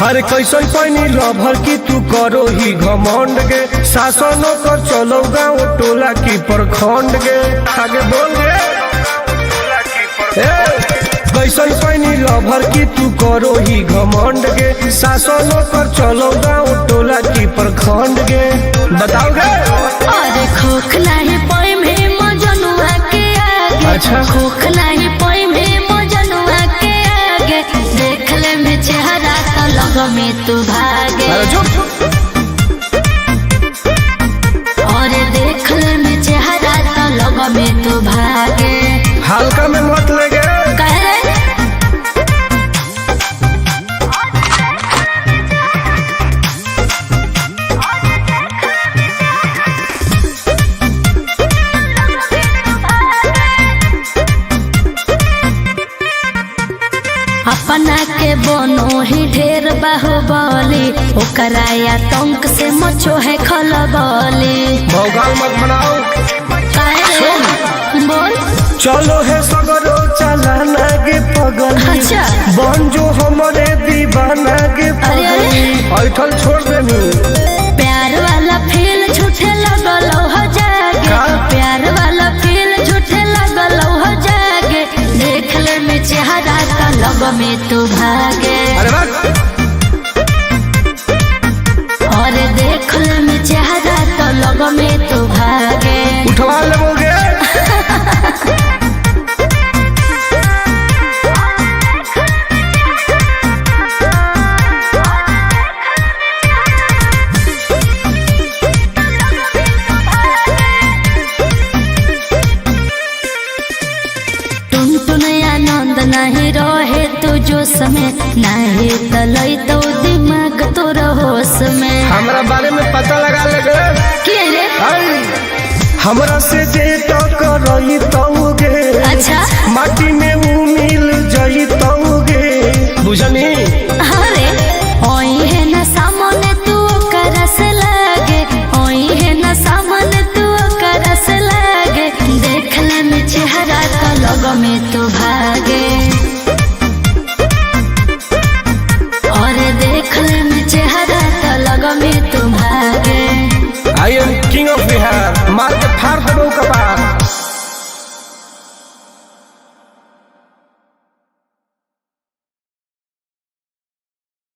हर कैसन पैनी लभर की तू करो ही घमंड गे, शासनो कर चलो गाँव टोला की प्रखंड गे। आगे बोल गे। ए, कैसन पैनी लभर की तू करो ही घमंड गे, शासनो कर चलो गाँव टोला की प्रखंड गे। बताओ गे। अरे खोखला ही पोई में मजनुआ के आगे। अच्छा। खोखला ही पोई में मजनुआ के आगे, देख ले में चेहरा तो लग में तू भागे। अरे चुप। अरे देख ले में चेहरा तो लग में तू भागे। हल्का में मत ले गे। कह रे अपना के बनो ही ढेर बाहुबली, ओकरा आतंक से मचो है खलबली। भौकाल मत बनाओ। काहे रे? बोल। चलो है सगरो चलाना गे पगली। अच्छा। बन जो हमारे दीवाना गे अरे, अरे। पगली। ऐठल छोड़ देनी। प्यार वाला फील झूठे लगल हो जागे। का? प्यार वाला फील झूठे लगल हो जागे, देख ले में चेहरा तो लग में तू भागे। अरे बस। और देख ले में चेहरा तो लग में तू भागे। उठवा लेबोगे। टुन टुन आनंद नहीं रहे तू जोश में, नहीं तलई तो दिमाग तोर होश में। हमरा बारे में पता लगा ले गे। के रे? आई, हमरा से जे टकरई तौगे। अच्छा। माटी में ऊ मिल जई तौगे। बुझनी। अरे ओई है ना सामने तू करस लागे, ओई है ना सामने तू करस लागे, देख ले में चेहरा तो लग में तू भागे। और देख ले में चेहरा तो लग में तू भागे। I am king of Bihar. मार के फाड़ देबो कपार।